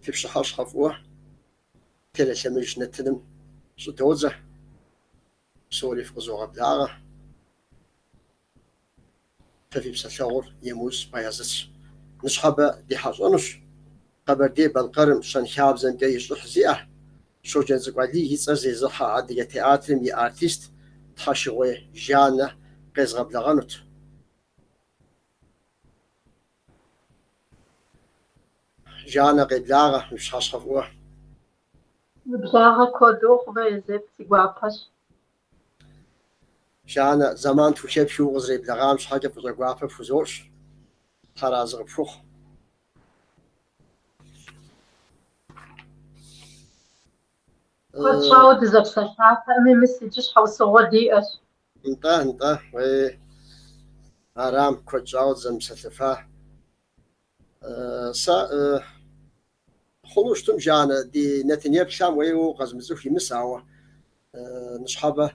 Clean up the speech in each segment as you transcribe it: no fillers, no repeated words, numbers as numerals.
Фи пщыхьэщхьэ фӏыуэ телелъэмыж нэтыным щӏыдодзэ. Псори фыкъызогъэблагъэ. Фэ фи псэлъэгъур Емуз Баязытщ. Ныщхьэбэ ди хьэщӏэнущ Къэбэрдей-Балъкъэрым щэнхабзэмкӏэ и щӏыхь зиӏэ, Щоджэнцӏыкӏу Алий и цӏэр зезыхьэ Адыгэ театрым и артист Тхьэшыгъуей Жаннэ къезгъэблэгъэнут. Жаннэ, къеблагъэ, уи пщыхьэщхьэ фӏыуэ. Уи благъэ куэд ухъу, Баязет, си гуапэщ. Жаннэ, зэман тхухэпхыу укъызэреблэгъам щхьэкӏэ фӏыщӏэ гуапэ пхузощӏ. Тхьэр арэзы къыпхухъу. Куэд щӏауэ дызэпсэлъатэкъыми, мис иджы щхьэусыгъуэ диӏэщ. Нтӏэ, нтӏэ, уей, арам, куэд щӏауэ дызэмыпсэлъэфа. Сэ хъуну щытым, Жаннэ, ди нэтын еплъхэм уей уэ укъэзымыцӏыху имыс, ауэ ныщхьэбэ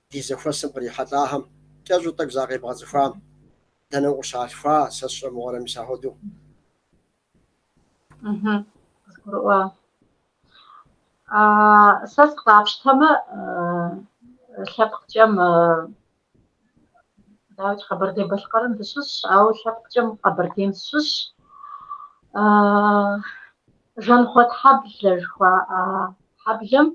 ди зэхуэсым кърихьэлӏахэм кӏэщӏу тӏэкӏу закъебгъэцӏыхуам, дэнэ укъыщалъхуа, сэ сщӏэ мыгъуэрэ мис ахуэдэу. Къызгурыӏуа. Сэ сыкъапщтэмэ, лъэпкъкӏэ мы дауикӏ Къэбэрдей-Балъкъэрым дыщыщщ, ауэ лъэпкъкӏэ мы Къэбэрдейм сыщыщщ. Жанхъуэтхьэблэ жыхуаӏэ хьэблэм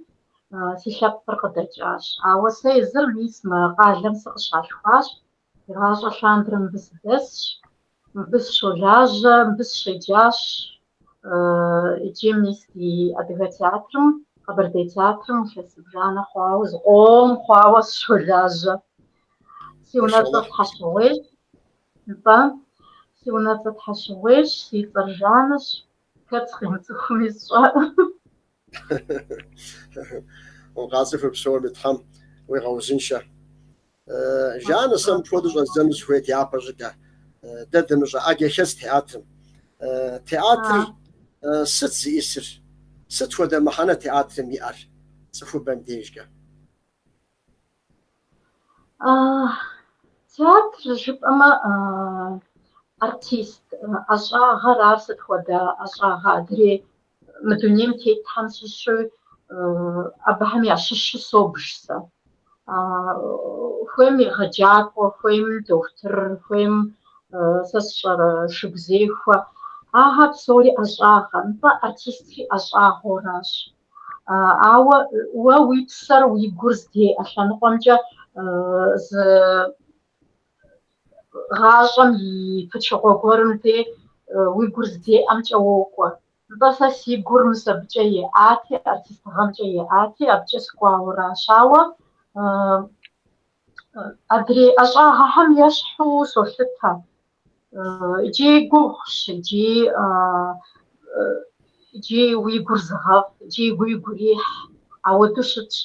си лъэпкъыр къыдэкӏащ. Ауэ сэ езыр мис мы къалэм сыкъыщалъхуащ. Игъащӏэ лъандэрэ мыбы сыдэсщ, мыбы сыщолажьэ, мыбы сыщеджащ. Иджы мис ди Адыгэ театрым, Къэбэрдей театрым илъэс зыбжанэ хъуауэ, зыкъом хъуауэ сыщолажьэ. Си унэцӏэр Тхьэщыгъуейщ. Нтӏэ, си унэцӏэр Тхьэщыгъуейщ, си цӏэр Жаннэщ. Хэт сыкъимыцӏыхуми сщӏэӏым. Укъацӏыхур псоми Тхьэм уигъэузыншэ. Жаннэ, сэ мыпхуэдэу щӏэздзэну сыхуейт япэ щӏыкӏэ. Дэ дымыщӏэ ӏэджэ хэлъщ театрым. Театрыр сыт зиӏысыр? Сыт хуэдэ мыхьэнэ театрым иӏэр цӏыхубэм дежкӏэ? Театр жыпӏэмэ, артист ӏэщӏагъэр ар сыт хуэдэ ӏэщӏагъэ адрей мы дунейм тетхэм щыщу абыхэм ящыщу собж сэ. Хуейм егъэджакӏуэ, хуейм дохутыр, хуейм сэ сщӏэрэ шыгузехуэ. Ахэр псори ӏэщӏагъэ. Нтӏэ, артистри ӏэщӏагъэуращ. Ауэ уэ уи псэр, уи гур здеӏэ лъэныкъуэмкӏэ зы гъащӏэм и пычыгъуэ гуэрым де уи гур здеӏэмкӏэ уокӏуэ. Нтӏэ, сэ си гур мис абыкӏэ еӏати, артистыгъэмкӏэ еӏати, абыкӏэ сыкӏуауэращ. Ауэ адрей ӏэщӏагъэхэм ещхьу солъытэ. Икӏи гугъущ, икӏи икӏи уи гур зыгъэфӏ, икӏи уигу ирихь, ауэдэу щытщ.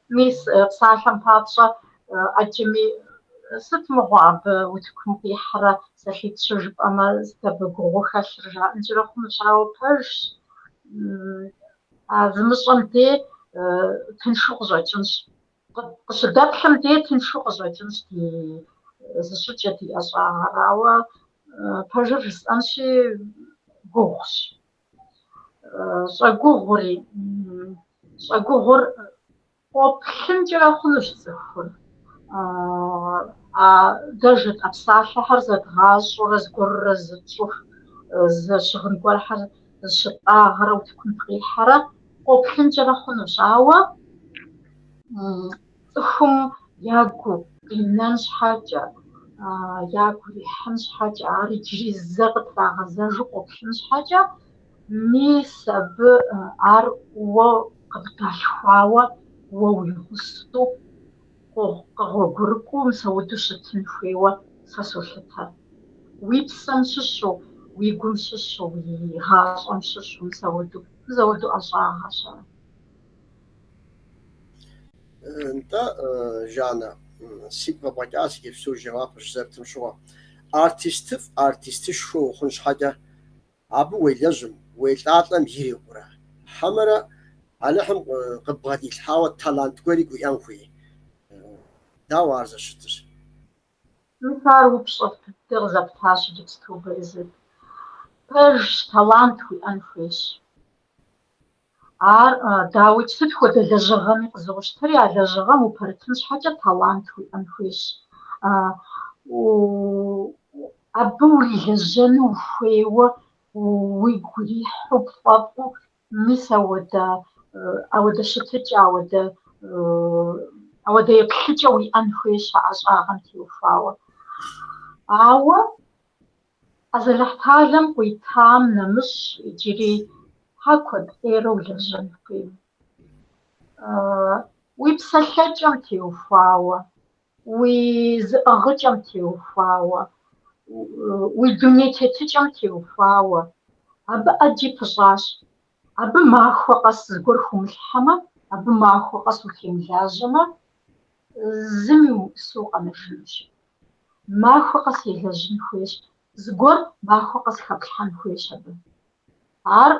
Мис псалъэм папщӏэ, ӏэджэми сыт мыгъуэ абы утыкум къихьрэ псалъитӏ-щы жыпӏэмэ, сыт абы гугъуу хэлъыр жаӏэнкӏэрэ хъунущ, ауэ пэжщ. А зымыщӏэм дей тыншу къыщӏэкӏынщ. Къыщыдэплъым дей тыншу къыщӏэкӏынщ ди зыщӏыкӏэ, ди ӏэщӏагъэр, ауэ пэжыр жысӏэнщи, гугъущ. Щӏэгугъури, щӏэгугъур къоплъынкӏэрэ хъунущ цӏыхур. А дэ жытӏэ псалъэхэр зэдгъащӏэурэ зыгуэрурэ зытщӏу, зы щыгъын гуэрхэр зыщытӏагъэрэ утыкум дыкъихьэрэ къоплъынкӏэрэ хъунущ, ауэ цӏыхум ягу къинэн щхьэкӏэ, ягу ирихьын щхьэкӏэ, ар иджыри зэ къытрагъэзэжу къоплъын щхьэкӏэ, мис абы ар уэ къыбдалъхуауэ, уэ уи гъусэу къэгъуэгурыкӏуэу мис ауэдэу щытын хуейуэ сэ солъытэ. Уи псэм щыщу, уи гум щыщу, уи гъащӏэм щыщу мис ауэдэу, мис ауэдэу ӏэщӏагъэщ ар. Нтӏэ, Жаннэ, сигу къэбгъэкӏащ иджыпсту жэуап къыщызэптым щыгъуэ. Артистыфӏ, артистышхуэ ухъун щхьэкӏэ абы уелэжьым, уелӏалӏэм ирикъурэ? Хьэмэрэ Алыхьым къыббгъэдилъхьауэ талант гуэри уиӏэн хуей? Дауэ ар зэрыщытыр? Мис ар упщӏэ дыдэ къызэптащ иджыпсту, Баязет. Пэжщ, талант уиӏэн хуейщ. Ар, дауикӏ, сыт хуэдэ лэжьыгъэми къызощтэри, а лэжьыгъэм упэрытын щхьэкӏэ талант уиӏэн хуейщ. Абы урилэжьэну ухуейуэ, уигу ирихьу, пфӏэфӏу, мис ауэдэ, ауэдэ щытыкӏэ, ауэдэ, ауэдэ еплъыкӏэ уиӏэн хуейщ а ӏэщӏагъэм теухуауэ. Ауэ Азалыхьталэм къуитам нэмыщӏ иджыри тхьэ куэд ӏейрэ улэжьэн хуей. Уи псэлъэкӏэм теухуауэ, уи зыӏыгъыкӏэм теухуауэ, уи дуней тетыкӏэм теухуауэ, абы ӏэджи пыщӏащ. Абы махуэ къэс зыгуэр хыумылъхьэмэ, абы махуэ къэс утемылажьэмэ, зыми уимыӏысу укъэнэжынущ. Махуэ къэс елэжьын хуейщ, зыгуэр махуэ къэс хэплъхьэн хуейщ абы. Ар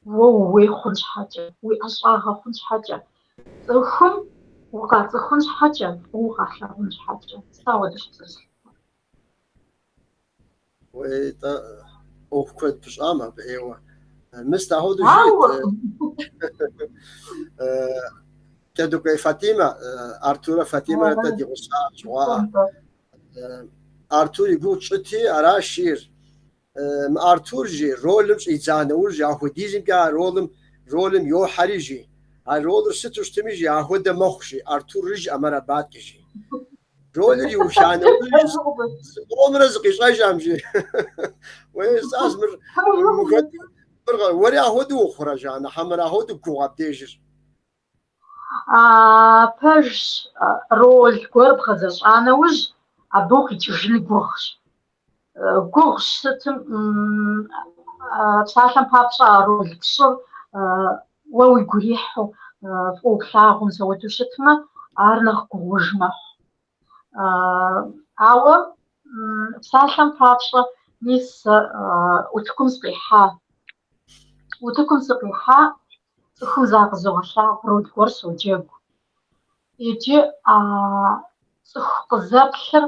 уэ ууей хъун щхьэкӏэ, уи ӏэщӏагъэ хъун щхьэкӏэ, цӏыхум укъацӏыхун щхьэкӏэ, фӏыуэ укъалъагъун щхьэкӏэ. Сэ ауэдэщ къызэрыслъытэр. Уей-тӏэ, ӏуэху куэд пыщӏам абы ӏейуэ. Мис дахуэдэу жиӏэт. Кӏэдыкӏуей Фатимэ, Артурэ Фатимэрэ дэ ди гъуса щыгъуаӏэ. Артур и гугъу тщӏыти, аращ жиӏэр. Мы Артур жи, ролым щӏидза нэужь, ахуэдизымкӏэ а ролым, ролым йохьэри жи. А ролыр сыту щытми жи, ахуэдэ мэхъу жи, Артур жиӏэмэ абаткӏэ жи. Ролыр иуха нэужь, зыкъомрэ зыкъищӏэжам жи. Уей, жысӏащ мыр, мыр, уэри ахуэдэу ухъурэ, Жаннэ, хьэмэрэ ахуэдэу гугъу абдежыр? Пэжщ, роль гуэр бгъэзэщӏа нэужь, абы укъикӏыжын гугъщ. Гугъущ сытым, псалъэм папщӏэ, а роль пщӏыр уэ уигу ирихьу, фӏыуэ плъагъуу мис ауэдэу щытмэ, ар нэхъ гугъуж мэхъу. Ауэ, псалъэм папщӏэ, мис сэ утыкум сыкъихьа. Утыкум сыкъихьа, цӏыхум закъызогъэлъагъу, роль гуэр соджэгу. Иджы а цӏыху къызэплъыр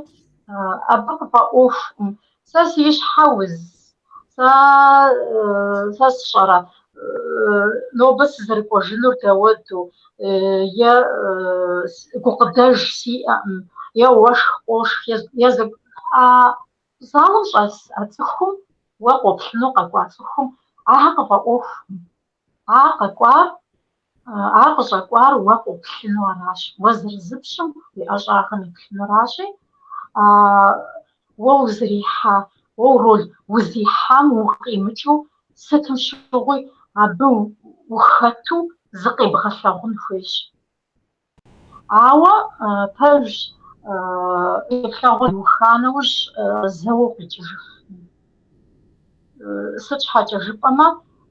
абы къыфӏэӏуэхукъым. Сэ си щхьэ уз, сэ сэ сщӏэрэ, нобэ сызэрыкӏуэжынур дауэду, е гукъыдэж сиӏэкъым, е уэшх къошх, е а залым щӏэс а цӏыхум, уэ къоплъыну къэкӏуа цӏыхум, ахэр къыфӏэӏуэхукъым. Ар къэкӏуар, ар къыщӏэкӏуар уэ къоплъыну аращ, уэ зэрызыпщӏым, уи ӏэщӏагъэм еплъыну аращи, уэ узэрихьа, уэ роль узихьам укъимыкӏыу сытым щыгъуи абы ухэту зыкъебгъэлъагъун хуейщ. Ауэ пэжщ, теплъэгъуэр иуха нэужь зэуэ укъикӏыжыфкъым. Сыт щхьэкӏэ жыпӏэмэ,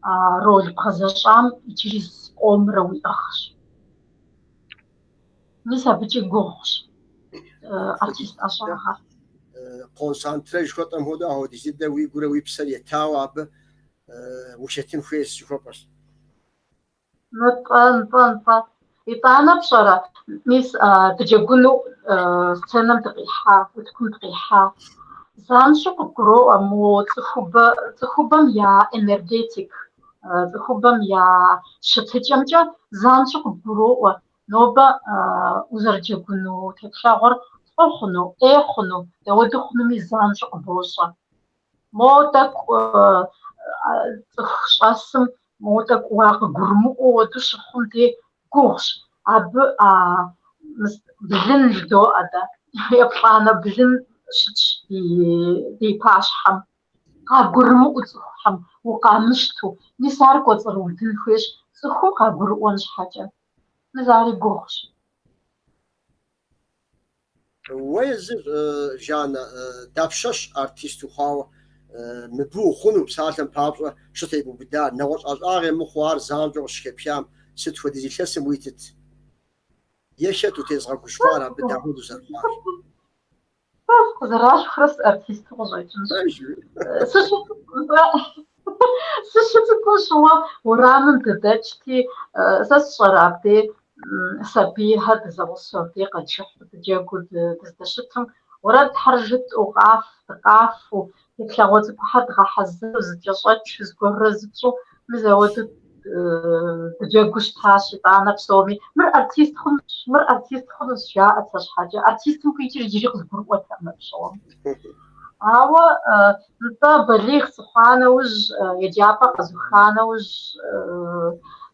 а роль бгъэзэщӏам иджыри зыкъомрэ уиӏыгъщ. Мис абыкӏи гугъущ артист ӏэщӏагъэр. Концентрэ жыхуэтӏэм хуэдэу апхуэдиз дыдэ уи гурэ уи псэр етауэ абы ущытын хуейщ жыхуэпӏэрщ. Нтӏэ, нтӏэ, нтӏэ. Итӏанэ пщӏэрэ, мис дыджэгуну сценэм дыкъихьа, утыкум дыкъихьа. Занщӏэу къыбгуроӏуэ мо цӏыхубэ, цӏыхубэм я энергетик, цӏыхубэм я щытыкӏэмкӏэ занщӏэу къыбгуроӏуэ нобэ узэрыджэгуну теплъэгъуэр фӏы хъуну, ӏей хъуну, дауэду хъунуми занщӏэу къыбощӏэ. Мо тӏэкӏу цӏыху щӏэсым, мо тӏэкӏу уакъыгурымыӏуэу уэду щыхъум де гугъущ. Абы а блын жыдоӏэ дэ, еплӏанэ блын щытщ ди пащхьэм. Къагурымыӏуэу цӏыхухэм, укъамыщту, мис ар кӏуэцӏрыудын хуейщ цӏыхум къагурыӏуэн щхьэкӏэ. Мис ари гугъущ. Уэ езыр, Жаннэ, дапщэщ артист ухъуауэ мыбы ухъуну псалъэм папщӏэ щытебубыдар? Нэгъуэщӏ ӏэщӏагъэ мыхъуу ар занщӏэу къыщыхэпхам сыт хуэдиз илъэсым уитыт? Е хэт утезгъэгушхуар абы дапхуэдэу зэрыхъуар? Сэ сыкъызэралъхурэ сыартисту къыщӏэкӏынщ. Сыщыцӏыкӏум щыгъуэ уэрамым дыдэкӏти, сэ сщӏэрэ абдей сабийхэр дызэгъусэу абдей къэджыхьу, дыджэгуу дыздэщытым. Уэрэдхэр жытӏэу, дыкъафэу, теплъэгъуэ цӏыкӏухэр дгъэхьэзыру, зыкӏэщӏэтшу, зыгуэрурэ зытщӏу, мис ауэдэу дыджэгуу щытащ итӏанэ псоми. Мыр артист хъунущ, мыр артист хъунущ, жаӏэт сэ щхьэкӏэ. Артистым къикӏыр иджыри къызгурыӏуэтэкъым абы щыгъуэм. Ауэ нтӏэ балигъ сыхъуа нэужь, еджапӏэ къэзуха нэужь,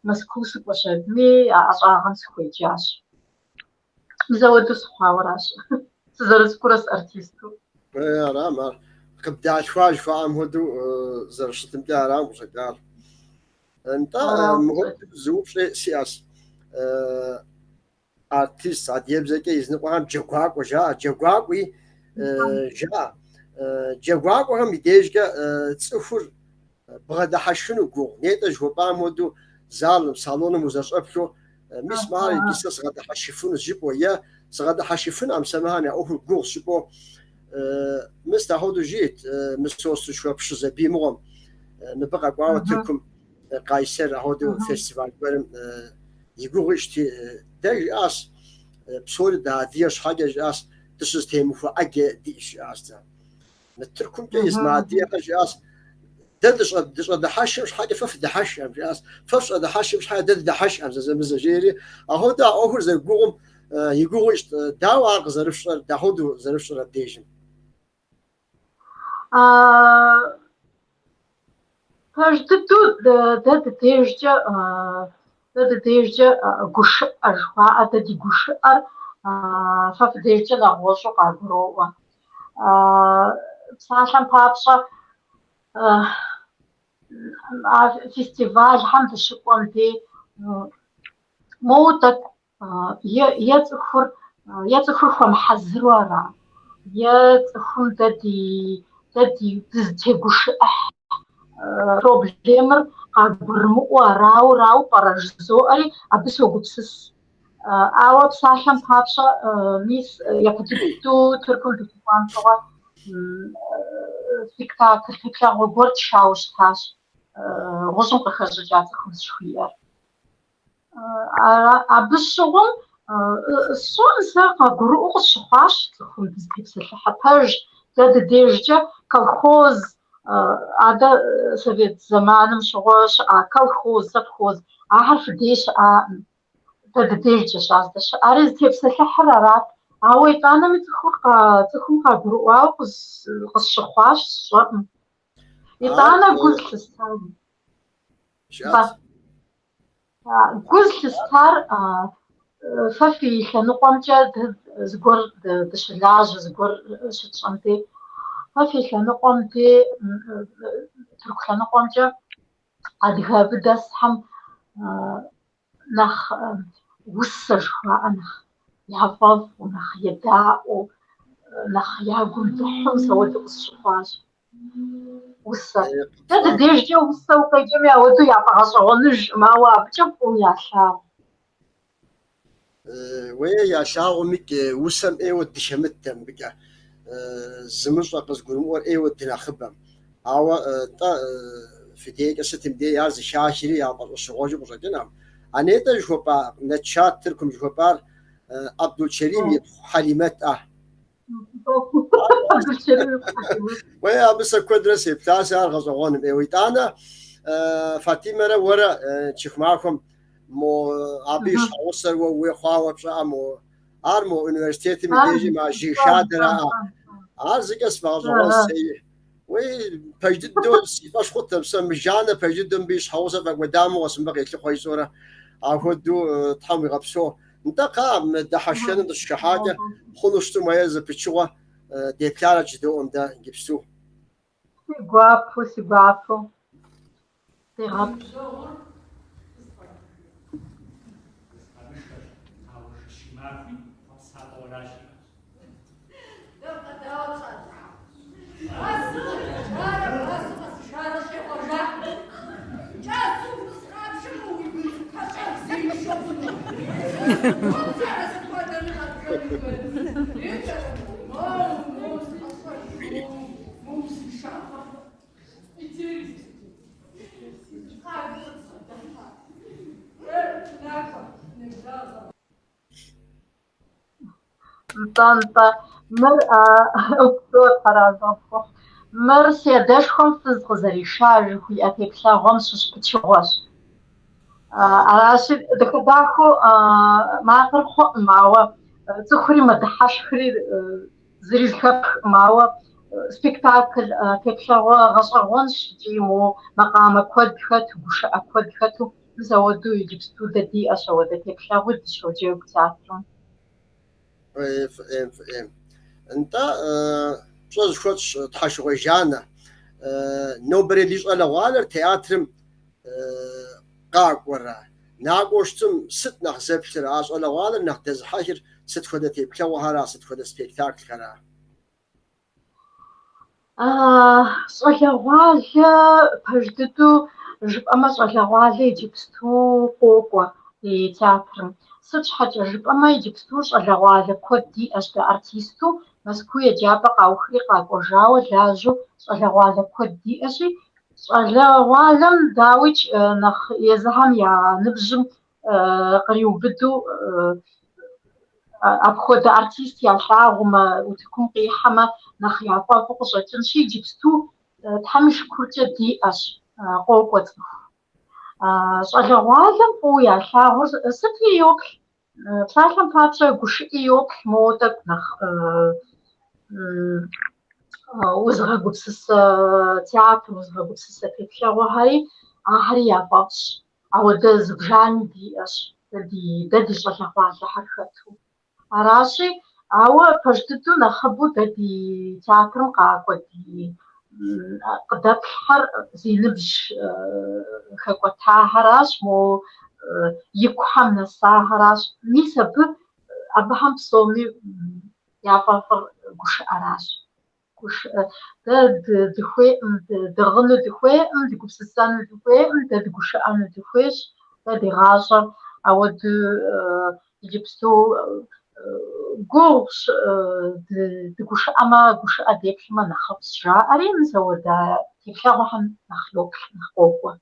Мэзкуу сыкӏуэщ абыми, а ӏэщӏагъэм сыхуеджащ. Мис ауэдэу сыхъуауэращ. Сызэрыцӏыкӏурэ сыартисту. Арам ар къыбдалъхуа жыхуаӏэм хуэдэу зэрыщытымкӏэ арам къыщӏэкӏар. Нтӏэ, мыхуэдэу зы упщӏэ сиӏэщ. Артист адыгэбзэкӏэ изыныкъуэхэм джэгуакӏуэ жаӏэ, джэгуакӏуи жаӏэ. Джэгуакӏуэхэм и дежкӏэ цӏыхур бгъэдыхьэшхыну гугъу. Нетӏэ жыхуэпӏам хуэдэу залым, салоным узэщӏэплъу, мис мар иджы сэ сгъэдыхьэшхыфынущ жыпӏэу е сгъэдыхьэшхыфынӏэм сэ мыхэм я ӏуэхур гугъущ жыпӏэу, мис дахуэдэу жиӏэт Мысостышхуэ Пщызэбий мыгъуэм мыбы къэкӏуауэ Тыркум Къайсэр ахуэдэу фестиваль гуэрым и гугъу ищӏти, дэ жиӏащ, псори дыадыгэ щхьэкӏэ жиӏащ, дыщызэтемыхуэ ӏэджэ диӏэщ жиӏащ дэ. Мы Тыркумкӏэ ис мыадыгэхэр жиӏащ, дэ дыщӏэдыхьэшхым щхьэкӏэ фэ фыдыхьэшхӏэм жиӏащ, фэ фщӏэдыхьэшхым щхьэкӏэ дэ дыдыхьэшхӏэм зэзэмызэ жери, ахуэдэу а ӏуэхур зэрыгугъум и гугъу ищӏт. Дауэ ар къызэрыфщӏэр, дахуэдэу зэрыфщӏыр абдежым? Пэж дыдэу дэ дыдежкӏэ дэ дыдежкӏэ гушыӏэ жыхуаӏэр, дэ ди гушыӏэр фэ фыдежкӏэ нэгъуэщӏу къагуроӏуэ. Псалъэм папщӏэ, а фестивалхэм дыщыкӏуэм дей моуэ тӏэкӏу Е цӏыхур, е цӏыхур хуэмыхьэзыру ара, е цӏыхум дэ ди, дэ ди дызытегушыӏыхь проблемэр къагурымыӏуэу арауэ пӏэрэ жызоӏэри, абы согупсыс. Ауэ псалъэм папщӏэ, мис япэ дыдэу Тыркум дыщыкӏуам щыгъуэ спектакль теплъэгъуэ гуэр тшауэ щытащ, гъущӏым къыхэщӏыкӏа цӏыхубз жыхуиӏэр. Абы щыгъуэм сщӏэӏым сэ къагурыӏуэу къысщыхъуащ цӏыхум дызытепсэлъыхьыр. Пэж, дэ дыдежкӏэ колхоз, адэ совет зэманым щыгъуэ щыӏа колхоз, совхоз, ахэр фыдей щыӏаӏым. Дэ дыдежкӏэщ ар здэщыӏари, зытепсэлъыхьыр арат. Ауэ итӏанэми цӏыхум къагурыӏуауэ къысщыхъуащ, сщӏэӏым. Итӏанэ гу зылъыстар. Гу зылъыстар фэ фи лъэныкъуэмкӏэ зыгуэр дыщылажьэ, зыгуэр щытщӏэм дей, фэ фи лъэныкъуэм дей, Тырку лъэныкъуэмкӏэ адыгэ абы дэсхэм нэхъ усэ жыхуаӏэ нэхъ яфӏэфӏу, нэхъ едаӏуэу, нэхъ я гум дыхьэу мис ауэдэу къысщыхъуащ. Усэ. Дэ дыдежкӏэ усэ укъеджэми ауэдэу яфӏэгъэщӏэгъуэныжкъым, ауэ абыкӏэ фӏыуэ ялъагъу. Уей, ялъагъумикӏ усэм ӏейуэ дыхэмыт дэ мыбыкӏэ. Зымыщӏэ къызыгурымыӏуэр ӏейуэ дынэхъыбэм. Ауэ, тӏэ, фи дейкӏэ сытым дей ар зыхахри яфӏэщӏэщыгъуэжу къыщӏэкӏынӏэм. А нетӏэ жыхуэпӏа Нэтчат Тыркум жыхуэпӏар Абдулчэрим ипхъу Хьэлимэт-ӏэ. Уей, абы сэ куэдрэ сеплъащ, ар гъэщӏэгъуэным ӏейуэ. Итӏанэ Фатимэрэ уэрэ чыхумахуэм мо абы и щхьэгъусэр уэ ууей хъуауэ пщӏэӏэ мо ар мо университетым и дежи ма жыг хадэраӏэ. Ар зыкӏэ сфӏэгъэщӏэгъуэн сэ. Уей, пэж дыдэу си фӏэщ хъутэм, сэ мы Жаннэ пэж дыдэу мыбы и щхьэгъусэр фӏэкӏуэда мыгъуэщ, мыбы къелъыхъуэ жысӏэурэ. Апхуэдэу Тхьэм уигъэпсэу. Нтӏэ, кхъа, мы дыхьэшхэным дыщыхыхьакӏэ хъуну щытым уэ зы пычыгъуэ деплъарэт жыдоӏэм дэ иджыпсту. Си гуапэу, си гуапэу. Дегъэплъ. Нтӏэ, нтӏэ. Мыр упсэу, Тхьэразэ къыпхухъу. Мыр си адэшхуэм фыз къызэриша жыхуиӏэ теплъэгъуэм щыщ пычыгъуэщ. Аращи, дахэ-дахэу макъыр хъуӏым, ауэ цӏыхури мэдыхьэшхри зыри зэхэпхкъым, ауэ спектакль теплъэгъуэ гъэщӏэгъуэнщ икӏи мо макъамэ куэд хэту, гушыӏэ куэд хэту, мис ауэдэу иджыпсту дэ диӏэщ ауэдэ теплъэгъуи дыщоджэгу театрым. Фӏы ӏейм, фӏы ӏейм. Нтӏэ, пщӏэ зыхуэтщӏ Тхьэшыгъуей Жаннэ, нобэрей ди щӏалэгъуалэр театрым къакӏуэрэ? Накӏуэу щытым сыт нэхъ зэплъыр? А щӏалэгъуалэр нэхъ дэзыхьэхыр сыт хуэдэ теплъэгъуэхэра, сыт хуэдэ спектаклхэра? Щӏалэгъуалэ, пэж дыдэу жыпӏэмэ, щӏалэгъуалэ иджыпсту къокӏуэ ди театрым. Сыт щхьэкӏэ жыпӏэмэ, иджыпсту щӏалэгъуалэ куэд диӏэщ дэ артисту, Мэзкуу еджапӏэ къаухри къакӏуэжауэ лажьэу щӏалэгъуалэ куэд диӏэщи, щӏалэгъуалэм, дауикӏ, нэхъ езыхэм я ныбжьым къриубыдэу апхуэдэ артист ялъагъумэ, утыкум къихьэмэ, нэхъ яфӏэфӏу къыщӏэкӏынщи, иджыпсту Тхьэм и шыкуркӏэ диӏэщ, къокӏуэ цӏыху. Щӏалэгъуалэм фӏыуэ ялъагъур сытри йоплъ. Псалъэм папщӏэ, гушыӏи йоплъ, моуэ тӏэкӏу нэхъ узыгъэгупсысэ театр, узыгъэгупсысэ теплъэгъуэхэри, ахэри яфӏэфӏщ. Ауэдэ зыбжани диӏэщ дэ ди щӏалэгъуалэхэр хэту. Аращи, ауэ пэж дыдэу нэхъыбэу дэ ди театрым къакӏуэ ди къыдэплъхэр зи ныбжь хэкӏуэтахэращ, мо икухэм нэсахэращ. Мис абы абыхэм псоми яфӏэфӏыр гушыӏэращ. Гушыӏэ. Дэ дыхуейкъым, дыгъыну дыхуейкъым, дыгупсысэну дыхуейкъым, дэ дыгушыӏэну дыхуейщ, дэ ди гъащӏэр ауэду иджыпсту гугъущ, дыгушыӏэмэ, гушыӏэ деплъмэ нэхъыфӏщ, жаӏэри мис ауэдэ теплъэгъуэхэм нэхъ йоплъ, нэхъ къокӏуэ.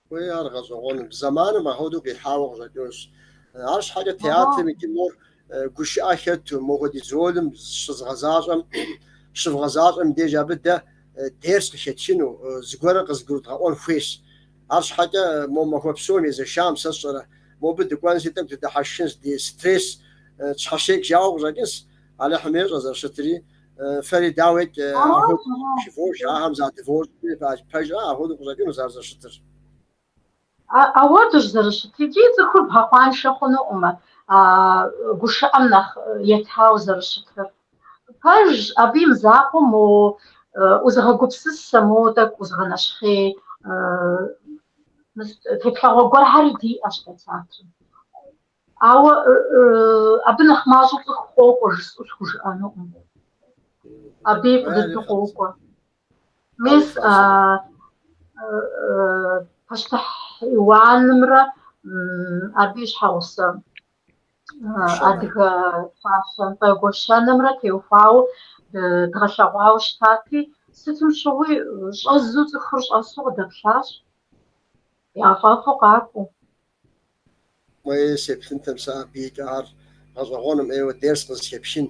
Уей, ар гъэщӏэгъуэным. Зэманым апхуэдэу къихьауэ къыщӏэкӏынущ. Арщхьэкӏэ театрым иджы мор гушыӏэ хэту, мохуэдиз ролым щызгъэзащӏэм, щывгъэзащӏэм деж абы дэ дерс къыхэтхыну, зыгуэрэ къызыгурыдгъэӏуэн хуейщ. Арщхьэкӏэ мо махуэ псом езэшам, сэ сщӏэрэ, мобы дыкӏуэнщи, тӏэкӏу дыдыхьэшхынщ, ди стресс тщхьэщекӏ жаӏэу къыщӏэкӏынщ. Алыхьым ещӏэ зэрыщытри. Фэри дауикӏ апхуэдэу жывожӏэ, ахэм задывощӏри, пэжа, апхуэдэу къыщӏэкӏынущ ар зэрыщытыр. Ауэдэущ зэрыщытыр икӏи цӏыхур бгъэкъуаншэ хъунукъым а гушыӏэм нэхъ етауэ зэрыщытыр. Пэжщ, абы и мызакъуэу мо узыгъэгупсысэ, мо тӏэкӏу узыгъэнэщхъей теплъэгъуэ гуэрхэри диӏэщ дэ театрым. Ауэ абы нэхъ мащӏэу цӏыху къокӏуэ жысӏэу схужыӏэнукъым. Абыи фӏы дыдэу къокӏуэ. Мис пащтыхь Иуанымрэ абы и щхьэгъусэ адыгэ пщащэ нтӏэ Гуащэнэмрэ теухуауэ дгъэлъэгъуауэ щытати, сытым щыгъуи щӏэзу цӏыхур щӏэсу къыдэплъащ, яфӏэфӏу къакӏуэу. Уей, сеплъынтэм сэ абы икӏи ар гъэщӏэгъуэным ӏейуэ дерс къызыхэпхын,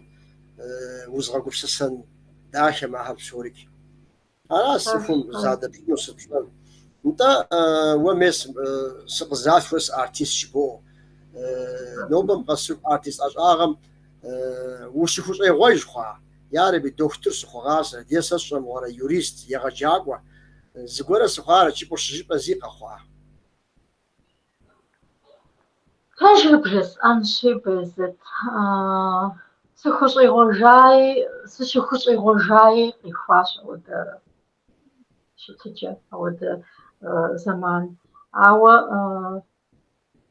узыгъэгупсысэн дахэм ахэр псорикӏ. Аращ цӏыхум задэпщӏыну сыт пщӏэн. Нтӏэ, уэ мес сыкъызэралъхурэ сыартист жыбоӏэ. Нобэм къэсыху артист ӏэщӏагъэм ущыхущӏегъуэж хъуа? Ярэби, дохутыр сыхъугъащэрэт, е сэ сщӏэ мыгъуэрэ юрист, егъэджакӏуэ, зыгуэрэ сыхъуарэт жыпӏэу щыжыпӏэ зи къэхъуа? Пэжыр бжесӏэнщи, Безыт, сыхущӏегъуэжаи, сыщыхущӏегъуэжаи къихуащ ауэдэ щытыкӏэ, ауэдэ зэман. Ауэ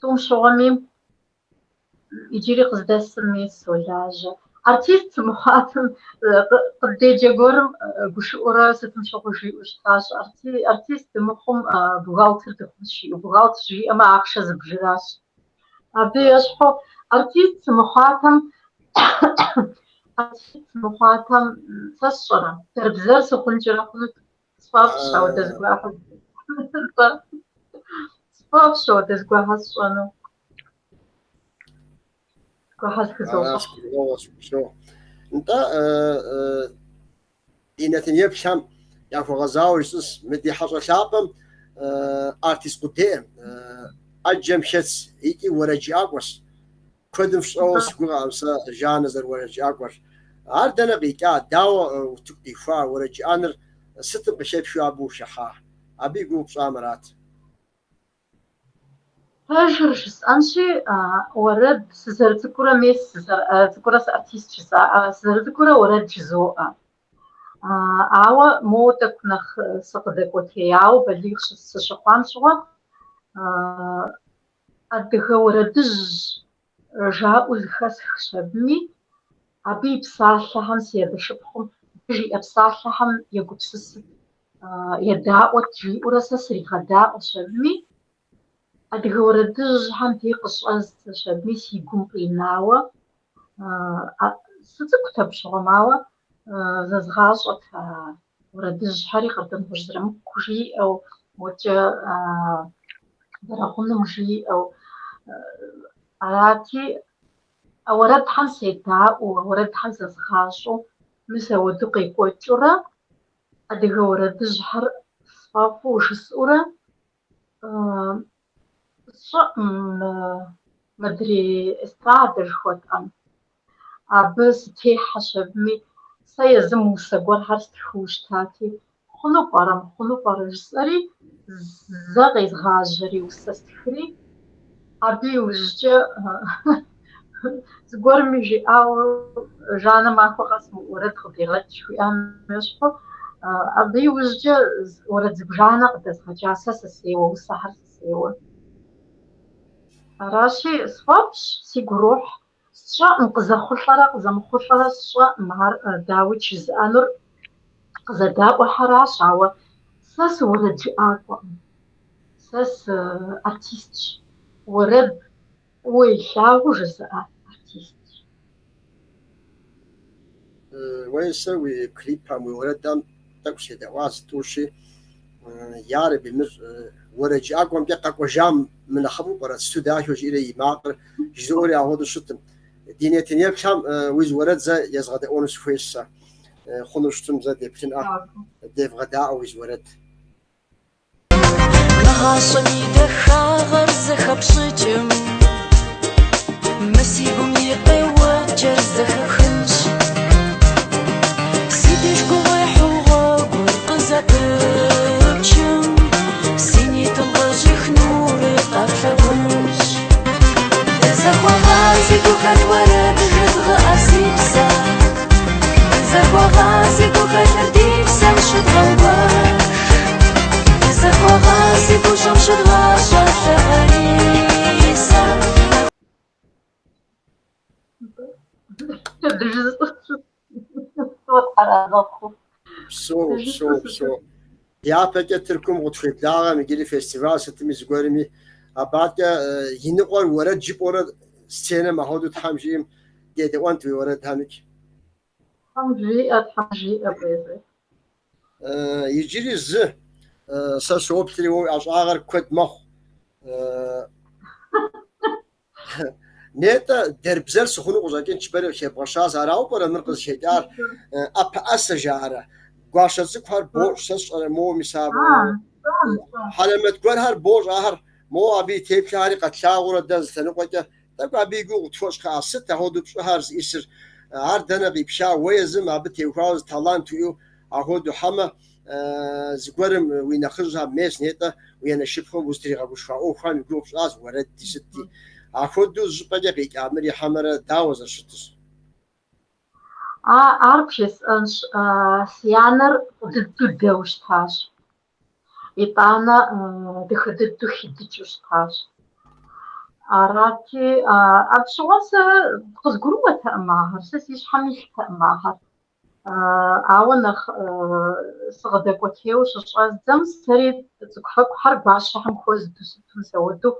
тӏум щыгъуэми Иджыри къыздэсми солажьэ. Артист сымыхъуатэм къыддеджэ гуэрым гушыӏэурэ сытым щыгъуи жиӏэу щытащ. Артист дымыхъум бухгалтер дыхъунщ жиӏэу. Бухгалтер жиӏэмэ, ахъшэ зыбжыращ. Абы ещхьу артист сымыхъуатэм артист сымыхъуатэм сэ сщӏэрэ, дэрбзэр сыхъункӏэрэ хъунут. Сфӏэфӏщ ауэдэ зыгуэрхэр. Сфӏэфӏщ ауэдэ зыгуэрхэр сщӏэну. Гуэхьэр Аращ, зыхызощӏыхь. гурыӏуэгъуэщ, упсэу. Нтӏэ, ди нэтын еплъхэм яхуэгъэзауэ жысӏэнщ, мы ди хьэщӏэ лъапӏэм артист къудейкъым, ӏэджэм хэтщ икӏи уэрэджыӏакӏуэщ. Куэдым фщӏэуэ си гугъэкъым сэ Жаннэ зэрыуэрэджыӏакӏуэр. Ар дэнэ къикӏа, дауэ утыку къихуа, уэрэджыӏэныр сытым къыхэпхыу абы ухыхьа? Абы и гугъу пщӏам арат. Пэжыр жысӏэнщи, уэрэд сызэрыцӏыкӏурэ, мес, сызэрыцӏыкӏурэ сыартист жысӏа, сызэрыцӏыкӏурэ уэрэд жызоӏэ. Ауэ моуэ тӏэкӏу нэхъ сыкъыдэкӏуэтеяуэ балигъ сыщыхъуам щыгъуэ, адыгэ уэрэдыжь жаӏэу зэхэсхщ абыми, абы и псалъэхэм си адэ шыпхъум жиӏэ псалъэхэм егупсысыт, едаӏуэт жиӏэурэ сэ сригъэдаӏуэщ абыми, адыгэ уэрэдыжьхэм дей къыщӏэздзэщ абыми си гум къинауэ. Сыцӏыкӏут абы щыгъуэм, ауэ зэзгъащӏэт а уэрэдыжьхэри Къардэнгъущӏ Зырамыку жиӏэу, мокӏэ Бэрэгъуным жиӏэу. Арати, а уэрэдхэм седаӏуэу, а уэрэдхэм зэзгъащӏэу, мис ауэдэу къекӏуэкӏыурэ, адыгэ уэрэдыжьхэр сфӏэфӏу жысӏэурэ, сщӏэкъым мыдрей эстрадэ жыхуэтӏэм. Абы сытехьэщ абыми, сэ езым усэ гуэрхэр стхыу щытати, хъуну пӏэрэ, мыхъуну пӏэрэ жысӏэри, зэ къезгъажьэри усэ стхыри, абы иужькӏэ зыгуэрми жиӏауэ, Жаннэ махуэ къэс уэрэд къыдегъэкӏ жыхуиӏам ещхьу, абы иужькӏэ уэрэд зыбжанэ къыдэзгъэкӏа сэ сысейуэ, усэхэр сысейуэ. Аращи, сфӏэфӏщ, сигу ирохь. Сщӏэкъым, къызэхъулӏэрэ къызэмыхъулӏэрэ сщӏэкъым, ар дауикӏ жызыӏэнур къызэдаӏуэхэращ, ауэ сэ сыуэрэджыӏакӏуэкъым, сэ сыартистщ, уэрэд фӏыуэ илъагъуу жызыӏэ артистщ. Уэ сэ уи клипхэм, уи уэрэдхэм тӏэкӏу седэӏуащ зытӏущи, ярэби, мыр уэрэджыӏакӏуэмкӏэ къэкӏуэжам мынэхъыфӏу пӏэрэ, сыту дахэу жиӏэрэ и макъыр жызоӏэри апхуэдэу щытым. Ди нэтын еплъхэм уи зы уэрэд зэ езгъэдэӏуэну сыхуейщ сэ. Хъуну щытым зэ деплъынӏэ, девгъэдаӏуэ уи зы уэрэд. Мы гъащӏэм и дахагъэр зэхэпщӏыкӏым, мы си гум и къеуэкӏэр зэхэпхынщ. Си деж гугъуехьу гъуэгур къызэпыпчым, си нитӏым къыщӏих нурыр къэплъагъунщ. Дызэхуэгъази гухэлъ уэрэд жыдгъыӏэ си псэ, дызэхуэгъази гухэлъыр ди псэм щыдгъэуэш. Дызэхуэгъази гущӏэм щыдгъащӏэ лъапэрисэ. Упсэу, упсэу, упсэу. Дяпэкӏэ Тыркум къытхуеблагъэм иджыри фестиваль сытми зыгуэрми, абакӏэ и ныкъуэр уэрэд жыпӏэурэ сценэм апхуэдэу Тхьэм жиӏэм дедэӏуэнт уи уэрэдхэмикӏ. Тхьэм жиӏэ, Тхьэм жиӏэ, Бейзет. Иджыри зы, сэ соплъри, уэ уи ӏэщӏагъэр куэд мэхъу. Нетӏэ дэрбзэр сыхъуну къыщӏэкӏынт жыпӏэри къыхебгъэщащ. Арауэ пӏэрэ мыр къызыхэкӏар? ӏэпэӏэсэ жаӏэрэ? Гуащэ цӏыкӏухэр бощӏ, сэ сщӏэрэ моуэ мис а хьэлэмэт гуэрхэр бощӏ, ахэр моуэ абы и теплъэхэри къэтлъагъурэ дэ зы лъэныкъуэкӏэ тӏэкӏу абы и гугъу къытхуэщӏ кхъыӏэ. Сыт апхуэдэу пщӏыхэр зиӏысыр? Ар дэнэ къипха? Уэ езым абы теухуауэ зы талант уиӏэу апхуэдэу хьэмэ зыгуэрым уи нэхъыжьхэм мес нетӏэ уи анэ шыпхъум узытригъэгушхуа ӏуэхухэм и гугъу пщӏащ, уэрэдти сытти. Апхуэдэу зы щӏыпӏэкӏэ къикӏа мыри хьэмэрэ дауэ зэрыщытыр? Ар бжесӏэнщ, си анэр фӏы дыдэу дэуэ щытащ. Итӏанэ дахэ дыдэу хидыкӏыу щытащ. Арати, абы щыгъуэм сэ къызгурыӏуэтэкъым ахэр, сэ си щхьэм илътэкъым ахэр. Ауэ нэхъ сыкъыдэкӏуэтейуэ щыщӏэздзэм, сэри цӏыкӏуфэкӏухэр гуащэхэм хуэзду сыту мис ауэдэу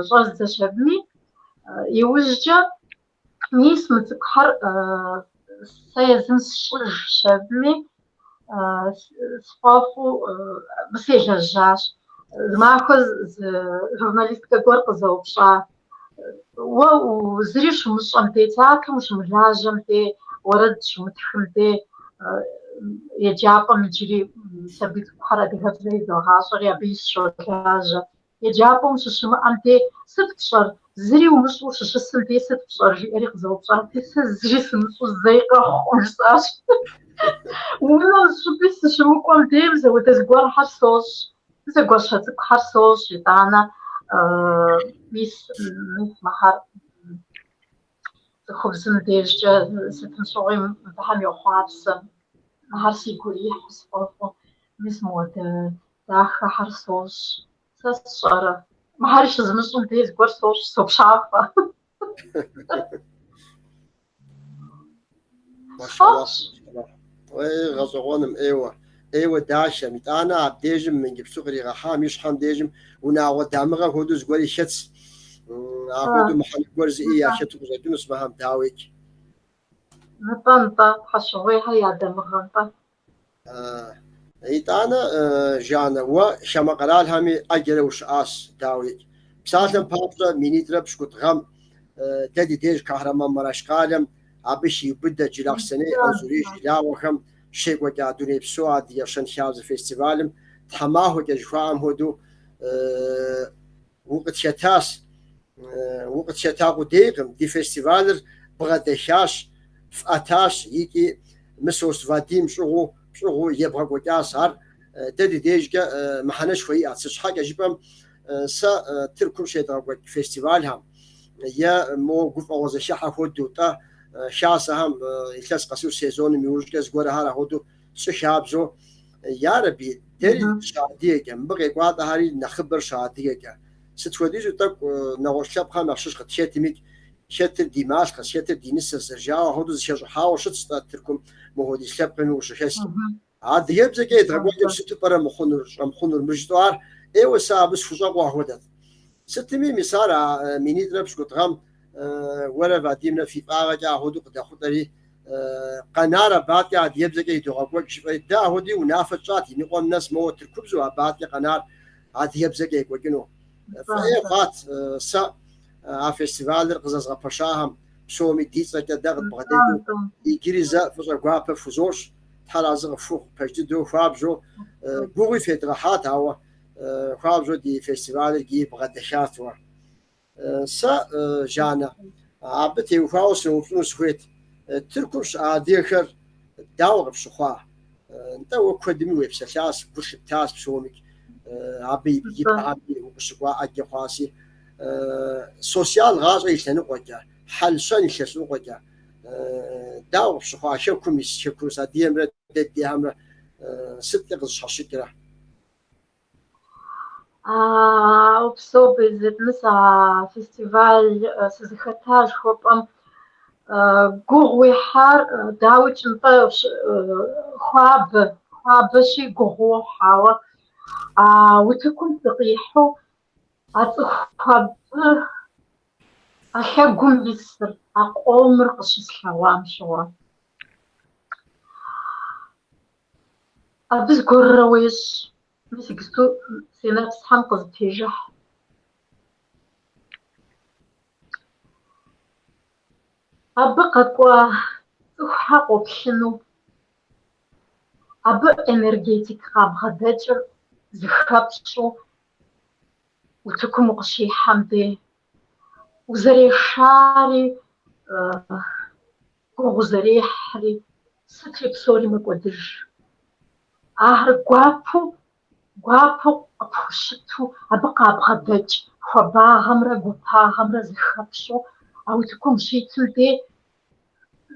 щӏэздзэщ абыми. Иужькӏэ мис мы цӏыкӏухэр сэ езым сщӏыжщ абыми, сфӏэфӏу абы селэжьащ. Зы махуэ зы журналисткэ гуэр къызэупщӏа. Уэ зыри щумыщӏэм дей, театрым ущымылажьэм дей, уэрэд щумытхым дей, еджапӏэм иджыри сабий цӏыкӏухэр адыгэбзэ изогъащӏэри абыи сыщолажьэ. Еджапӏэм ущыщымыӏэм дей сыт пщӏэр? Зыри умыщӏэу ущыщысым дей сыт пщӏэр? жиӏэри къызэупщӏати, сэ зыри сымыщӏэу зэи къэхъукъым, жысӏащ. Унэм зыщӏыпӏи сыщымыкӏуэм дей мис ауэдэ зыгуэрхэр сощӏ. Мис а гуащэ цӏыкӏухэр сощӏ, итӏанэ мис мис мыхэр цӏыхубзым дежкӏэ сытым щыгъуи мыбыхэм йохъуапсэ. Мыхэр сигу ирихьу, сфӏэфӏу, мис мыуэдэ дахэхэр сощӏ. Сэ сщӏэрэ? Мыхьэри щызмыщӏым дей зыгуэр сощӏ, сопщафӏэ. Сфӏэфӏщ. Ей, гъэщӏэгъуэным, ӏейуэ, ӏейуэ дахэм. Итӏанэ абдежым мы иджыпсту къригъэхьам и щхьэм дежым унагъуэ дамыгъэ хуэдэу зыгуэри хэтс. Апхуэдэу мыхьэнэ гуэр зиӏи яхэту къыщӏэкӏынущ мыхэм, дауикӏ. Нтӏэ, нтӏэ, Тхьэщыгъуейхэ я дамыгъэ, нтӏэ. Итӏанэ, Жаннэ, уэ хамэ къэралхэми ӏэджэрэ ущыӏащ, дауикӏ. Псалъэм папщӏэ, минитӏрэ пщыкӏутӏ гъэм дэ ди деж Кахраманмараш къалэм абы хиубыдэ Джылахъстэней Анзорей жылагъуэхэм щекӏуэкӏа Дунейпсо адыгэ щэнхабзэ фестивалым тхьэмахуэкӏэ жыхуаӏэм хуэдэу Укъытхэтащ. Укъытхэта къудейкъым, ди фестивалыр бгъэдэхащ, фӏэтащ икӏи Мысост Вадим щӏыгъуу пщӏыгъуу ебгъэкӏуэкӏащ. Ар дэ ди дежкӏэ мыхьэнэшхуэ иӏэт. Сыт щхьэкӏэ жыпӏэм, сэ Тыркум щедгъэкӏуэкӏ фестивалхэм е мо гуфӏэгъуэ зэхыхьэ хуэдэу-тӏэ хасэхэм илъэс къэсыху сезоным иужькӏэ зыгуэрхэр апхуэдэу тщӏы хабзэу Ярэби, дэри дыщыадыгэкӏэ, мыбы къекӏуалӏэхэри нэхъыбэр щыадыгэкӏэ. Сыт хуэдизу тӏэкӏу нэгъуэщӏ лъэпкъхэм ящыщ къытхэтымикӏ, хэтыр ди малъхъэщ, хэтыр ди нысэщ, зэрыжаӏэу апхуэдэу зэхэщӏыхьауэ щытщ-тӏэ Тыркум мыхуэдиз лъэпкъми ущыхэскӏэ. Адыгэбзэкӏэ едгъэкӏуэкӏым сыту пӏэрэ мыхъунур, щӏэмыхъунур, мыр жысӏэу ар ӏейуэ сэ абы схущӏэкъуа хуэдэт. Сытми, мис ар а минитӏрэ пщыкӏутӏ гъэм уэрэ Вадимрэ фи фӏагъэкӏэ апхуэдэу къыдэхъулӏэри, Къэнар абаткӏэ адыгэбзэкӏэ идогъэкӏуэкӏ жыфӏэри, дэ апхуэдэуи унафэ тщӏат, и ныкъуэм нэс моуэ тыркубзэу абаткӏэ къэнар адыгэбзэкӏэ екӏуэкӏыну. Фӏы ӏей хъуат сэ а фестивалыр къызэзгъэпэщахэм псоми ди цӏэкӏэ дэ къыдбгъэдэкӏыу иджыри зэ фӏыщӏэ гуапэ фхузощӏ, Тхьэр арэзы къыфхухъу, пэж дыдэу хуабжьу гугъуи федгъэхьат, ауэ хуабжьу ди фестивалыр иджыри бгъэдэхат уэ. Сэ, Жаннэ, абы теухуауэ сыноупщӏыну сыхуейт. Тыркум щыӏэ адыгэхэр дауэ къыпщыхъуа? Нтӏэ, уэ куэдми уепсэлъащ, гу лъыптащ псомикӏ, абы и пэӏэми укъыщыкӏуа ӏэджэ хъуаси. Социал гъащӏэ и лъэныкъуэкӏэ, хьэл-щэн и лъэныкъуэкӏэ, дауэ къыпщыхъуа хэкум ис хэкурыс адыгэмрэ дэ дыдейхэмрэ сыткӏэ къызэщхьэщыкӏрэ? Упсэу, Безыр, мис а фестиваль сызыхэта жыхуэпӏэм гугъу уехьар, дауикӏ, нтӏэ, хуабэ, хуабэщи гугъу уохь, ауэ а утыкум сыкъихьэу а цӏыху абы а лъэгум исыр, а къомыр къыщыслъэгъуам щыгъуэ. Абы зыгуэрурэ уещӏ. Мис иджыпсту си нэпсхьэм къызэпежыхь. Абы къэкӏуа цӏыхухэр къоплъыну. Абы энергетик къабгъэдэкӏыр зыхэпщӏу утыкум укъыщихьэм дей. Узэрешари, гугъу узэрехьри, сытри псори мэкӏуэдыж. Ахэр гуапэу, гуапэу къыпхущыту, абы къабгъэдэкӏ хуабагъэмрэ гуапагъэмрэ зыхэпщӏу а утыкум ущитым дей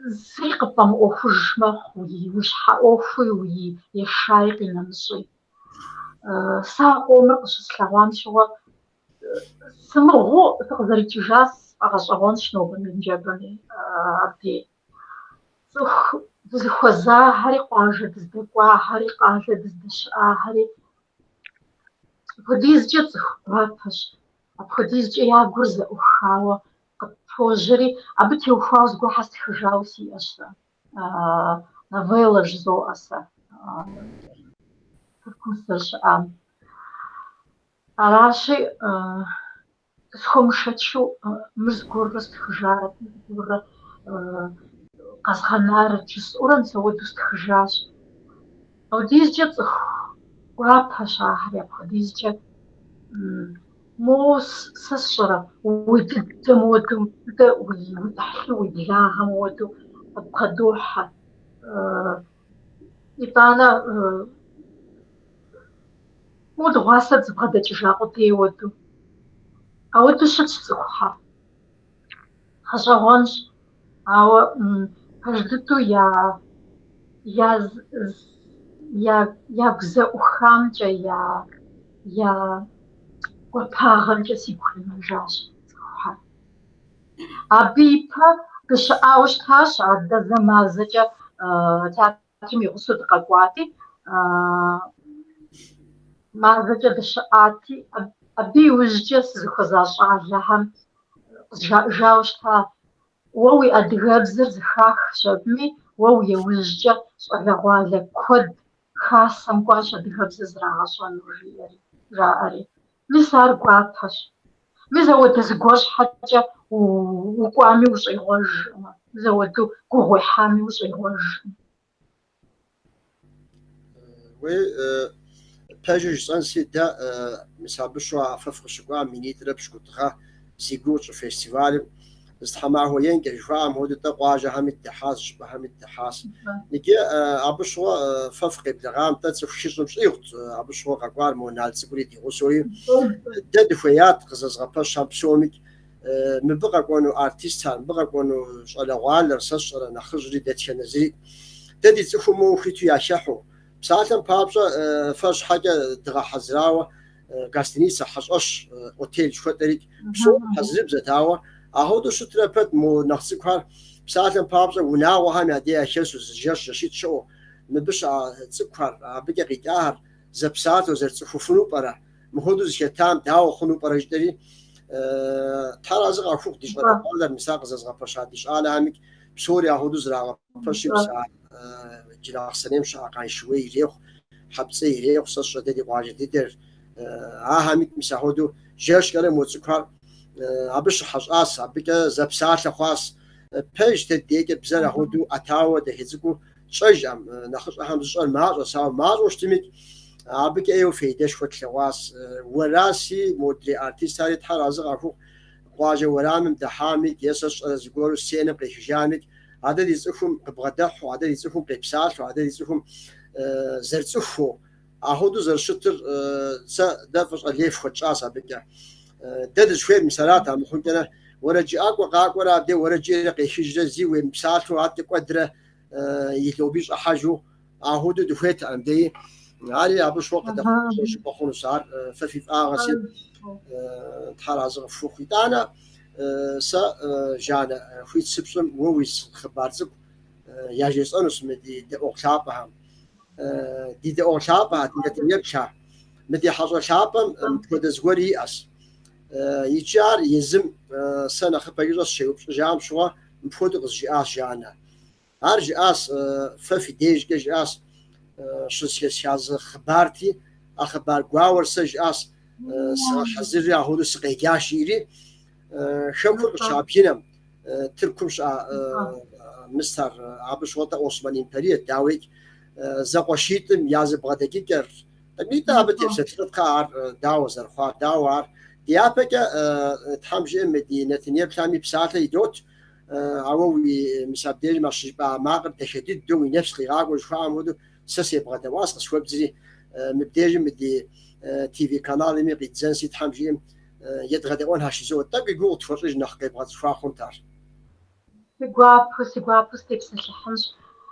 зыри къыпфӏэмыӏуэхуж мэхъу, уи щхьэ ӏуэхуи, уи ешаи къинэмыщӏи. Сэ а къомыр къыщыслъэгъуам щыгъуэ сымыгъыу сыкъызэрикӏыжа сфӏэгъэщӏэгъуэнщ нобэми ныжэбэми абдей. Цӏыху дызыхуэзахэри, къуажэ дыздэкӏуахэри, къалэ дыздэщыӏахэри апхуэдизкӏэ цӏыху гуапэщ, апхуэдизкӏэ я гур зэӏухауэ къыппожьэри, абы теухуауэ зыгуэрхэр стхыжауэ сиӏэщ сэ. Новеллэ жызоӏэ сэ Тыркум сызэрыщыӏам. Аращи, Схуэмышэчу мыр зыгуэрурэ стхыжарэт, мыр зыгуэрурэ къэзгъэнарэт жысӏэурэ мис ауэдэу стхыжащ. Апхуэдизкӏэ цӏыху гуапэщ ахэри, апхуэдизкӏэ моуэ сэ сщӏэрэ, уи дыдэм хуэдэу, дыдэ уи ӏыхьлы, уи благъэм хуэдэу къыббгъэдохьэ. Итӏанэ моуэ дыгъуасэ дызэбгъэдэкӏыжа къудей хуэдэу. Ауэдэу щытщ цӏыхухэр. Гъэщӏэгъуэнщ, ауэ пэж дыдэу я я я ягу зэӏухамкӏэ, я я гуапагъэмкӏэ сигу къинэжащ цӏыхухэр. Абы ипэ дыщыӏауэ щытащ, адэ зэ мазэкӏэ театрым и гъусэу дыкъэкӏуати, мазэкӏэ дыщыӏати, абы иужькӏэ сызыхуэза щӏалэхэм къызжаӏэжауэ щыта, уэ уи адыгэбзэр зэхахщ абыми, уэ уи иужькӏэ щӏалэгъуалэ куэд хасэм кӏуащ адыгэбзэ зрагъэщӏэну, жиӏэри, жаӏэри. Мис ар гуапэщ. Мис ауэдэ зыгуэр щхьэкӏэ укӏуами ущӏегъуэжкъым, мис ауэдэу гугъу уехьами ущӏегъуэжкъым. Уей, пэжу жысӏэнси, дэ мис абы щыгъуэ а фэ фыкъыщыкӏуам минитӏрэ пщыкӏутӏ гъэ зи гугъу тщӏы фестивалым зы тхьэмахуэ енкӏэ жыхуаӏэм хуэдэу тӏэ къуажэхэми дыдыхьащ, щӏыпӏэхэми дыдыхьащ. Иджы абы щыгъуэ фэ фыкъеблэгъам тӏэ цӏыху хыщӏым щӏигъут абы щыгъуэ къэкӏуар мо Нал цӏыкӏури ди гъусэуи. Дэ дыхуеят къызэзгъэпэщам псомикӏ мыбы къэкӏуэну артистхэр, мыбы къэкӏуэну щӏалэгъуалэр, сэ сщӏэрэ нэхъыжьри дэтхэнэ зыри. Дэ ди цӏыхум моуэ хуиту яхыхьэу. Псалъэм папщӏэ, фэр щхьэкӏэ дгъэхьэзырауэ гостиницэ, хьэщӏэщ, отель жыхуэтӏэрикӏ псори хьэзырыбзэт, ауэ ахуэдэу щытрэ пэт мо нэхъ цӏыкӏухэр, псалъэм папщӏэ, унагъуэхэм я дей яхэсу зы жэщ, жэщитӏ щыӏэу, мыбы щыӏэ цӏыкӏухэр, абыкӏэ къикӏахэр зэпсалъэу зэрыцӏыхуфыну пӏэрэ, мыхуэдэу зыхэтам дауэ хъуну пӏэрэ жытӏэри, Тхьэр арэзы къахухъу ди щӏалэгъуалэр, мис ар къызэзгъэпэща ди щӏалэхэмикӏ псори ахуэдэу зрагъэпэщи, мис а Джылахъстэнейм щыӏэ Къаншыуей ирехъу, Хьэпцӏей ирехъу, сэ сщӏэ дэ ди къуажэ дыдэр. Ахэмикӏ мис ахуэдэу жэщкӏэрэ мо цӏыкӏухэр абы щыхьэщӏащ, абыкӏэ зэпсалъэ хъуащ. Пэж дэ ди дейкӏэ бзэр ахуэдэу ӏэтауэ дахэ цӏыкӏуу тщӏэжӏэм, нэхъыщӏэхэм зыщӏэр мащӏэщ, ауэ мащӏэу щытымикӏ, абыкӏэ ӏейуэ фейдэшхуэ тлъэгъуащ. Уэраси, модрей артистхэри Тхьэр арэзы къахухъу, къуажэ уэрамым дыхьамикӏ е сэ сщӏэрэ зыгуэру сценэм къехыжамикӏ, адэ ди цӏыхум къыбгъэдэхьу, адэ ди цӏыхум къепсалъэу, адэ ди цӏыхум зэрыцӏыхуу, ахуэдэу зэрыщытыр сэ дэ фӏыщӏэ лей фхуэтщӏащ абыкӏэ. Дэ дызыхуейр мис арат, амыхъункӏэрэ уэрэджыӏакӏуэ къакӏуэрэ абдей уэрэд жиӏэрэ къехыжрэ зи уемыпсалъэу адэкӏэ кӏуэдрэ и лоби щӏыхьэжу ахуэдэу дыхуейтэкъым дэи. Ари абы щыгъуэ къыдэхъулӏауэ жыпӏэ хъунущ. Ар фэ фи фӏагъэщи, Тхьэр арэзы къыфхухъу. Итӏанэ сэ, Жаннэ, хуит сыпщӏым уэ уи хъыбар цӏыкӏу яжесӏэнущ мы ди дэӏуэгъу лъапӏэхэм. Ди дэӏуэгъу лъапӏэхэр, ди нэтынеплъхэр, мы ди хьэщӏэ лъапӏэм мыпхуэдэ зыгуэр иӏэщ. Иджы ар езым сэ нэхъыпэкӏэ сыщеупщӏыжам щыгъуэ мыпхуэдэу къызжиӏащ Жаннэ. Ар жиӏащ, фэ фи дежкӏэ жиӏащ, щызэхэсха зы хъыбарти, а хъыбар гуауэр сэ жиӏащ, сыгъэхьэзырри ахуэдэу сыкъеджащ, жиӏэри, хэкур къыщабгынэм, Тыркум щыӏэ мыстэр, абы щыгъуэ-тӏэ Осман империет, дауикӏ, зэкъуэшитӏым я зэбгъэдэкӏыкӏэр, нитӏэ абы тепсэлъыхьыпхъэ ар дауэ зэрыхъуар, дауэ ар дяпэкӏэ Тхьэм жиӏэм мы ди нэтынеплъхэми псалъэ идот, Ауэ уи мис абдежым а щыжыпӏа макъыр дахэ дыдэу уи нэпс къигъакӏуэу жыхуаӏэм хуэдэу сэ себгъэдэӏуащ къысхуэбдзри, мыбдежым мы ди ТВ каналми къиддзэнси Тхьэм жиӏэм едгъэдэӏуэнхэ жызоӏэ. Тӏэкӏу и гугъу тхуэщӏыж нэхъ къебгъэцӏыхуа хъунт ар. Си гуапэу, си гуапэу сытепсэлъыхьынщ.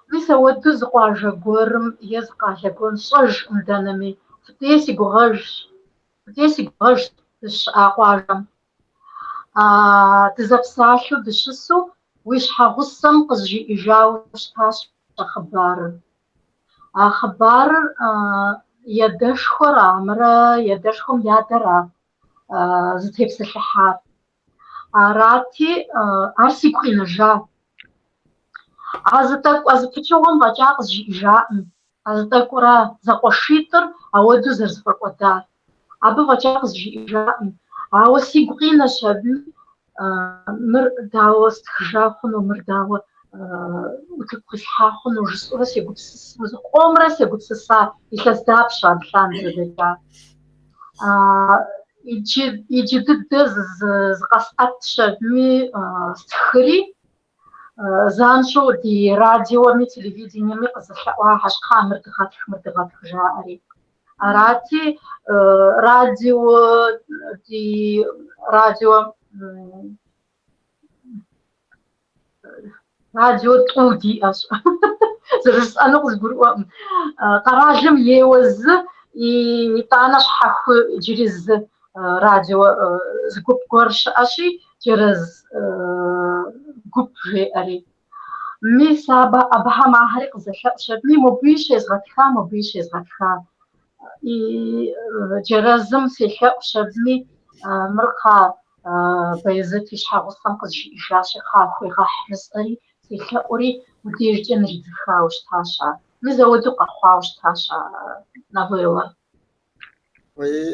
Мис ауэдэу зы къуажэ гуэрым е зы къалэ гуэрым, сщӏэжкъым дэнэми, Фытӏей си гугъэжщ. Фытӏей си гугъэжщ дыщыӏа къуажэм. Дызэпсалъэу дыщысу уи щхьэгъусэм къызжиӏэжауэ щытащ а хъыбарыр. А хъыбарыр и адэшхуэра, амырэ и адэшхуэм и адэра зытепсэлъыхьар. Арати, ар сигу къинэжа. А зы тӏэкӏу, а зы пычыгъуэм фӏэкӏа къызжиӏэжакъым. А зы тӏэкӏура зэкъуэшитӏыр ауэдэу зэрызэфӏэкӏуэдар. Абы фӏэкӏа къызжиӏэжакъым. Ауэ сигу къинэщ абыи, мыр дауэ стхыжа хъуну, мыр дауэ утыку къислъхьа хъуну жысӏэурэ сегупсысу, зыкъомрэ сегупсыса илъэс дапщэ абы лъандэрэ дэкӏа. Иджы, иджы дыдэ зыкъэсӏэтщ абыми стхыри, занщӏэу ди радиоми телевидениеми къызэлъэӏуахэщ, кхъа мыр дыгъэтх, мыр дыгъэтх жаӏэри. Арати, радио, ди радио, радио тӏу диӏэщ. Зэрыжысӏэну къызгурыӏуэкъым. Къэралым ейуэ зы, итӏанэ щхьэхуэу иджыри зы радио зы гуп гуэр щыӏэщи, Джэрэз гуп жеӏэри. Мис абы абыхэм ахэри къызэлъэӏущ абыми, мобыи щезгъэтха, мобыи щезгъэтха. И Джэрэзым селъэӏущ абыми, мыр кхъа Баязет и щхьэгъусэм къызжиӏэжащи, кхъа хуегъэхь жысӏэри, селъэӏури, мыбдежкӏэ нридзыхауэ щытащ ар. Мис ауэдэу къэхъуауэ щытащ а новеллэр. Уей,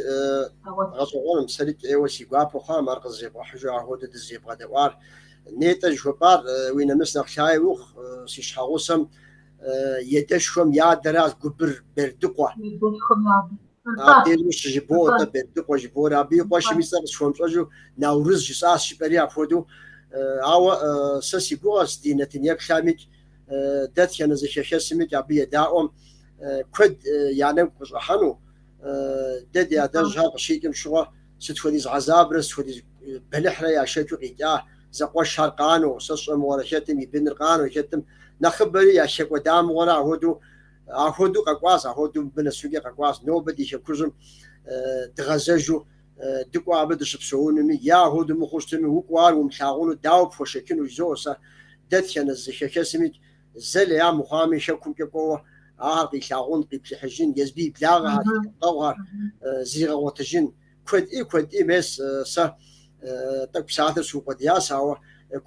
гъэщӏэгъуэным, сэри ӏейуэ си гуапэ хъуам ар къызэребгъэхьыжу ахуэдэу дызэребгъэдэӏуар. Нетӏэ жыхуэпӏар уи нэмыс нэхъ лъагэ ухъу, си щхьэгъусэм и адэшхуэм и адэращ Губыр Бердыкъуэ. Едэшхуэм и адэ. Нтӏэ. Абдежым щыжыбоӏэ, Нтӏэ. тӏэ Бердыкъуэ жыбоӏэри, абы и къуэшым и цӏэр къысхуэмыщӏэжу Наурыз жысӏащ жыпӏэри апхуэдэу. Ауэ сэ си гугъэщ ди нэтын еплъамикӏ, дэтхэнэ зы хэхэсымикӏ абы едаӏуэм куэд я нэгу къыщӏыхьэну, дэ ди адэжьхэр къыщикӏым щыгъуэ сыт хуэдиз гьэзабрэ сыт хуэдиз бэлыхьрэ яшэчу къикӏа зэкъуэшхэр къанэу, сэ сщӏэ мыгъуэрэ хэтым и быныр къанэу, хэтым нэхъыбэри яхэкӏуэда мыгъуэрэ ахуэдэу, ахуэдэу къэкӏуащ, ахуэдэу мыбы нэсыхукӏэ къэкӏуащ. Нобэ ди хэкужьым дгъэзэжу дыкӏуэ абы дыщыпсэунуми, е ахуэдэу мыхъуу щытми, укӏуэ ар умылъагъуну дауэ пхуэшэчыну жызоӏэ сэ, дэтхэнэ зы хэхэсымикӏ Зэ лея мыхъуами, хэкумкӏэ кӏуэуэ ахэр къилъагъун, къиплъыхьыжын, езбы и благъэхэр, и лъэпкъэгъухэр зригъэгъуэтыжын. Куэдӏи, куэдӏи, мес, сэ тӏэкӏу псалъэр сыукъуэдиящ, ауэ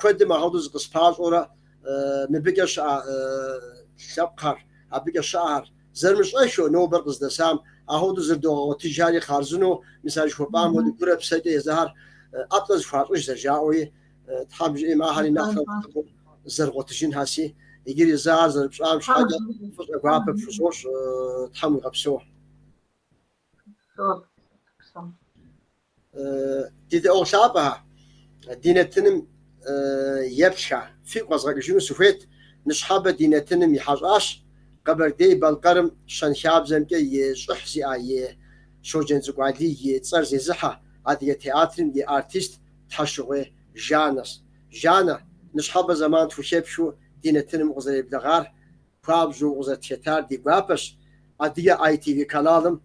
куэдым ахуэдэу зыкъыспащӏэурэ мыбыкӏэ щыӏэ лъэпкъхэр, абыкӏэ щыӏэхэр зэрымыщӏэххэу нобэр къыздэсам ахуэдэу зэрыдогъэгъуэтыжхэри хъарзынэу, мис а жыхуэпӏам хуэдэу гурэ псэкӏэ езыхэр ӏэплӏэ зыхуащӏыж зэрыжаӏэуи, Тхьэм жиӏэм ахэри нэхърэ нэхъыфӏу зэрыгъуэтыжынхэси, иджыри зэ ар зэрыпщӏам щхьэкӏэ фӏыщӏэ гуапэ пхузощӏ, Тхьэм уигъэпсэу. Ди дэӏуэгъу лъапӏэхэ, ди нэтыным еплъхэ, фигу къэзгъэкӏыжыну сыхуейт, ныщхьэбэ ди нэтыным и хьэщӏащ Къэбэрдей-Балъкъэрым щэнхабзэмкӏэ и щӏыхь зиӏэ и Щоджэнцӏыкӏу Алий и цӏэр зезыхьэ Адыгэ театрым и артист Тхьэшыгъуей Жаннэщ. Жаннэ, ныщхьэбэ зэман тхухэпхыу ди нэтыным укъызэреблэгъар, хуабжьу укъызэрытхэтар ди гуапэщ. Адыгэ ITV каналым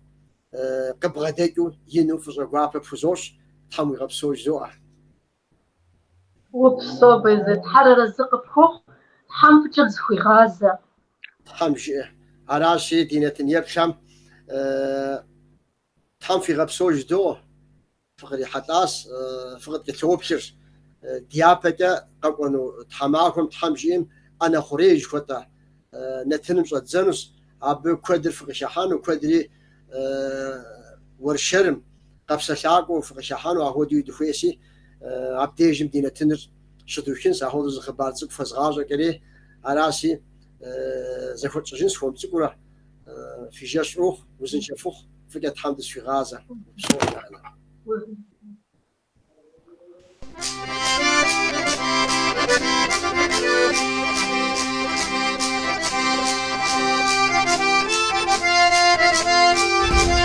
къыбгъэдэкӏыу ину фӏыщӏэ гуапэ пхузощӏ, Тхьэм уигъэпсэу жызоӏэ. Упсэу, Баязет, Тхьэр арэзы къыпхухъу, Тхьэм фӏыкӏэ дызыхуигъазэ. Тхьэм жиӏэ. Аращи, ди нэтын еплъхэм Тхьэм фигъэпсэу жыдоӏэ. Фыкърихьэлӏащ, фыкъыткӏэлъоплъыр. Дяпэкӏэ къэкӏуэну тхьэмахуэм Тхьэм жиӏэм ӏэнэ хъурей жыхуэтӏэ нэтыным щӏэддзэнущ. Абы куэдыр фыкъыхыхьэну, куэдри уэршэрым, къэпсэлъакӏуэу фыкъыхыхьэну ахуэдэуи дыхуейщи, абдежым ди нэтыныр щыдухынщ. Ахуэдэу зы хъыбар цӏыкӏу фэзгъащӏэкӏэри аращи, зэхуэтщӏыжынщ хуэм цӏыкӏуурэ. Фи жэщ фӏы ухъу, узыншэ фыхъу, фӏыкӏэ Тхьэм дызыхуигъазэ. Упсэу, Жаннэ.